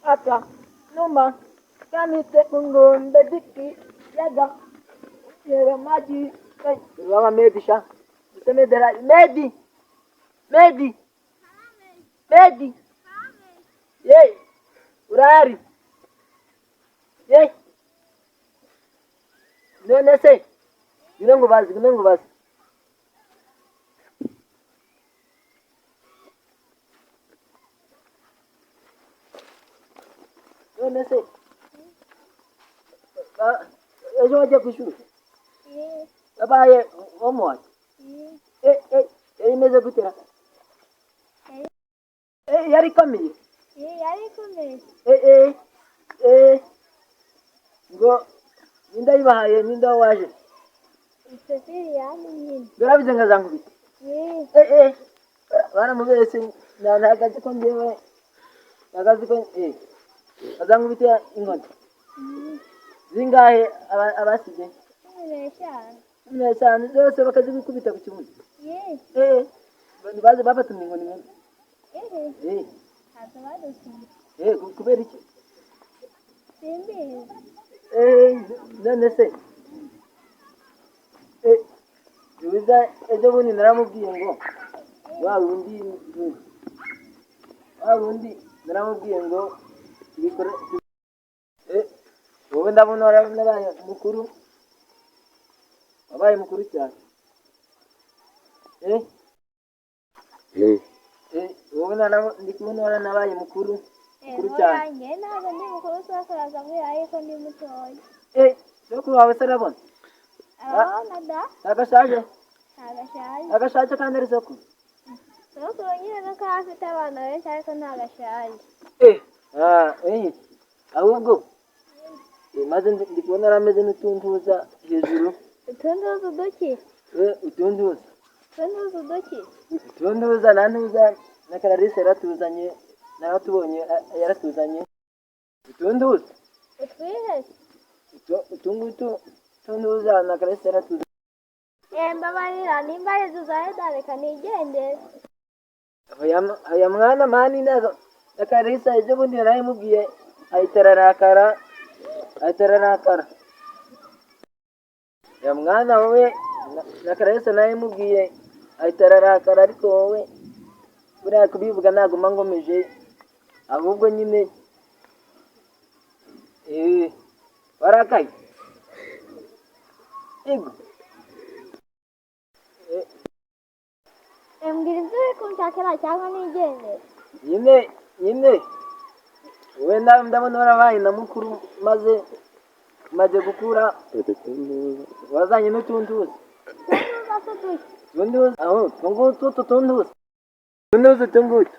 Aka numa kanite kungombe diki yaga yera maji baba Medi sha Medi Medi Medi Medi ye urari ye none se ngwino nkubaze, ngwino nkubaze. None se ejo wajya ku ishuri wabaye homework? Yari imeze gute ra? Yari ikomeye? Yari ikomeye. Ngo ninde ayibahaye, ninde waje? Ceciliane nyine. Barabize ngo azankubita. Baramubeshye, ntabwo azi ko njyewe, ntabwo azi ko azankubita inkoni. Zingahe abasize? 15. 15 zose bakazigukubita ku kibuno. Baze babatumye inkoni imwe. Ntabwo badutumye. Kubera iki? Simbizi. None se Luiza ejo bundi naramubwiye ngo wa wundi, wa wundi naramubwiye ngo tubikore. Wowe ndabona warabaye mukuru, wabaye mukuru cyane. Wowe ndi kubona waranabaye mukuru, mukuru cyane. Njye ntabwo ndi mukuru, sokuru azambwira yuko ndi mutoya. Sokuru wawe se arabona? Arabona da. Ntabwo ashaje? Ntabwo ashaje. Ntabwo ashaje kandi ari sokuru? Sokuru nyine nuko aba afite abana benshi, ariko ntabwo ashaje. Ahubwo maze ndi kubona arameze n'utuntuza hejuru. Utuntuza uduki? Utuntuza. Utuntuza uduki? Utuntuza na ntuza na Clarisse yaratuzanye, naratubonye, yaratuzanye. Utuntuza. Utwihe? Utungutu tuntuza na Clarisse yaratuzanye. Mbabarira nimba ari tuzaye reka nigendere. Aya mwana mani na Clarisse ejo bundi narayimubwiye ahita ararakara, ahita ararakara. Ya mwana wowe na Clarisse narayimubwiye ahita ararakara, ariko wowe buriya kubivuga ntabwo mba nkomeje, ahubwo nyine warakaye. Yego. Mbwira ibyo uri kunshakira cyangwa nigendere. Nyine nyine wowe ndabona warabaye na mukuru, maze umaze gukura wazanye n'utuntuza. Utuntuza se uduki? Utuntuza aho utungutu, utuntuza, utuntuza utungutu.